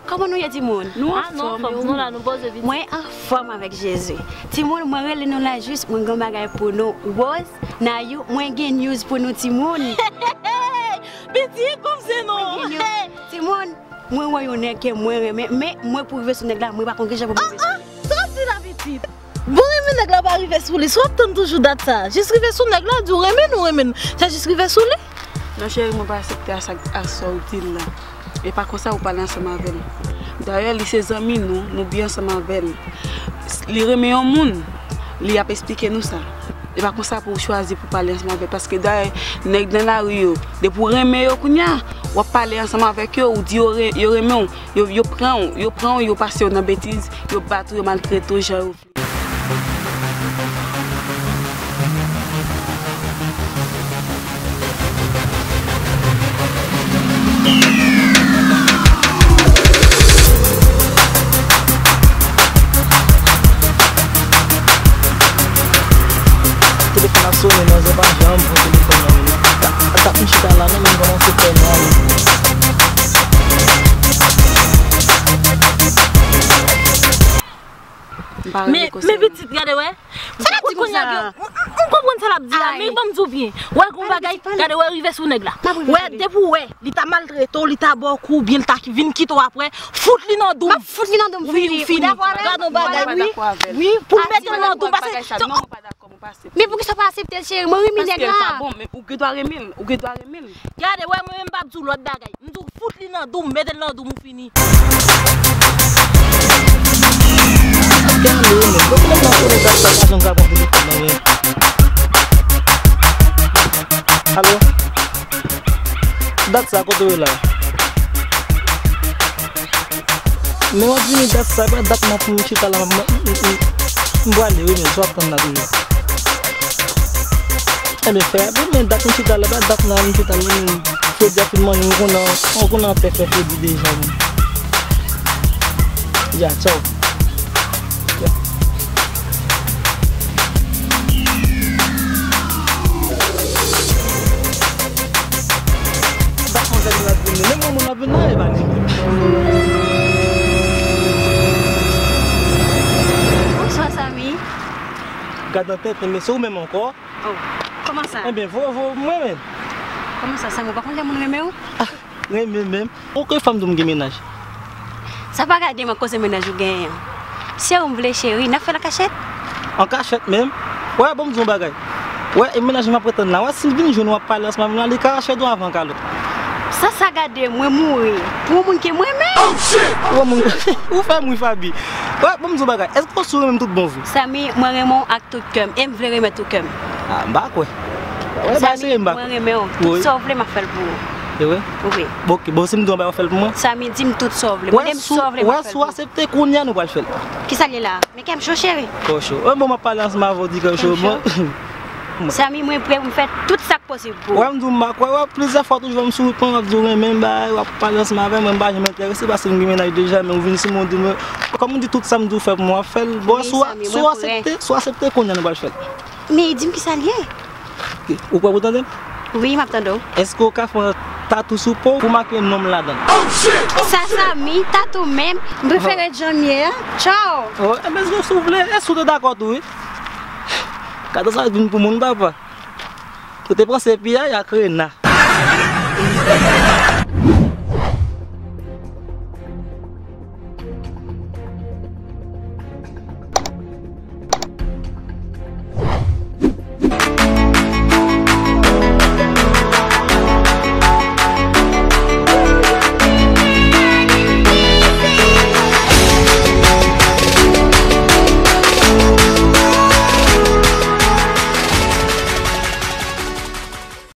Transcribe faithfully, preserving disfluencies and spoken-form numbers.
Kòman nou ye, timoun? Nou anfòm, nou la, nou poze pitit. Mwen anfòm avèk Jezi. Timoun, mwen rele nou la jis, mwen gen yon bagay pou nou. Rose, Nayou, mwen gen news pou nou, timoun. Pitit, bon, se nou. Mwen gen news. Timoun, mwen wè yon nèg ke mwen renmen, men mwen pou rive sou nèg la, mwen pa konn kijan pou mwen rive sou li. Sa w ap di la, pitit? Bon, renmen nèg la pa rive sou li. Si w ap tann toujou dat sa, jis rive sou nèg la, di w renmen l, ou renmen l. Se jis rive sou li. Non, cheri, mwen pa aksepte a sa, a sa w di l la. E pa konsa ou pale ansanm avè l. Dayè, li se zanmi nou, nou byen ansanm avè l. Li renmen yon moun, li ap esplike nou sa. E pa konsa pou w chwazi pou pale ansanm avè l. Paske dayè, nèg nan lari yo, depi w renmen yo kounye a, w ap pale ansanm avèk yo, ou di yo re-, yo renmen w, yo, yo pran w, yo pran w, yo pase w nan betiz, yo bat ou, yo maltrete w jan yo vle. Telefòn ap sonnen, manzè pa janm pran telefòn nan men li. Sa, sa m chita la, non, men m kòmanse fè mal. Men, men pitit, gade, wè. Sa l ap di konsa? M, m, m konprann sa l ap di la, men ban m di w byen. Wè, gon bagay, gade, wè, rive sou nèg la. Wè, depi w wè, li ta maltrete w, li ta ba w kou, oubyen li ta vin kite w apre, fout li nan dou m. M ap fout li nan dou m, fini. Wi, ou fini. Gade yon bagay, wi. Wi, pou m mete l nan dou m, paske Men poukisa w pa aksepte l, cheri? Mwen renmen nèg la. Paske l pa bon, men ou gen dwa renmen l, ou gen dwa renmen l. Gade, wè, mwen menm m p ap di w lòt bagay. M di w fout li nan dou m, mete l nan dou m, ou fini. Gade, men, bon, nèg la konnen dat sa, pa janm ka pran telefòn nan men. Alo? Dat sa, kote w ye la? Men w ap vini dat sa, e pa dat m ap chita la, m, m, m, m, m prale wi, men si w ap tann la toujou. Ebyen, frè, men dat m chita la, e pa dat la m chita la, men fredi a fin manje, m konnen, m konnen anpè fè fredi deja, men. Ya, tchaw. Ya. Bak manzè nou ap vin, menm yon moun ap vin nan, e pa li menm. Bonswa, Samy. Gad nan tenten, men se ou menm ankò. Oh, kòman sa? Ebyen, vo, vo, mwen menm. Kòman sa, Samy, ou pa konn lè moun renmen w? Ah, renmen menm. Ou kwè fanm di w m gen mennaj? Sa pa gade m ak koze mennaj ou genyen an. Se ou m vle, cheri, n ap fè l an kachèt? An kachèt menm? Wè, bon, m di w yon bagay. Wè, e mennaj mwen ap retann la. Wè, si l vin jwenn ou ap pale ansanm avè m la, li ka rache dwen avan kalòt. Sa, sa gade mwen mouri pou yon moun ke mwen renmen. Wè, moun, ou fè m ri, Faby. Wè, bon, m di w yon bagay. Èske w si w renmen m tout bon vre? Samy, mwen renmen w ak tout kè m, e m vle renmen tout kè m. Ah, m pa kwè. Wè, ba serye m pa kwè. Mwen renmen w. Tout sa w vle, m ap fè l pou ou. Se vre? Wi. Bon, ok. Bon, si m di w anba, w ap fè l pou mwen? Samy, di m tout sa w vle. Mande m sa w vle, m ap fè l pou ou. Wè, si w aksepte, kounye a nou pral fè l. Kisa l ye la? Men kè m cho, cheri. Kò cho. Wè, bon, m ap pale ansanm avè w, di kè w cho. Kè m cho. Samy, mwen prè pou m fè tout sa k posib pou ou. Wè, m di w m pa kwè. Wè, plizyè fwa toujou m sou wout mwen, w ap di w renmen m, bay, w ap pale ansanm avè mwen, m pa janm enterese paske m gen mennaj deja, men ou vin sou mwen, w di mwen, kòm ou di tout sa m di w fè pou mwen, w ap fè l. Bon, si w, si w aksepte, si w aksepte, kounye a nou pral fè l. Men di m kisa l ye. Ok. Ou prè pou tande m? Wi, m ap tande w. Èske w ka fè yon tatou sou po w pou make non m ladan l? Sa, Samy, tatou menm, m prefere jan m ye a. Tchaw! Oh, enben, si w vle, èske w te dakò tou, wi? Gade sa vin pou moun, papa. Ou te panse piya, y a krena.